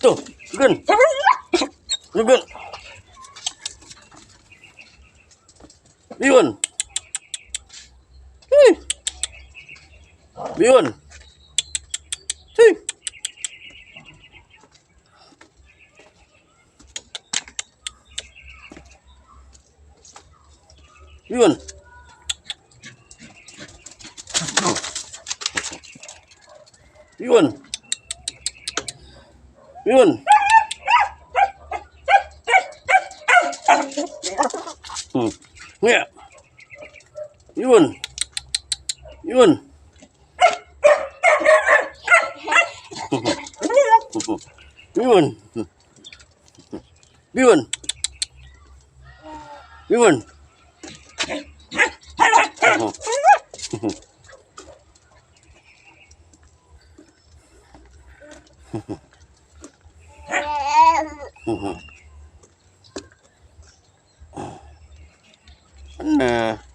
To, gun. Gun. Biwan. Hey. Biwan. Hey. Biwan. Biwan. Biwan. Yeah. Yun. Yun. Yun. Yun. Yun. Ano?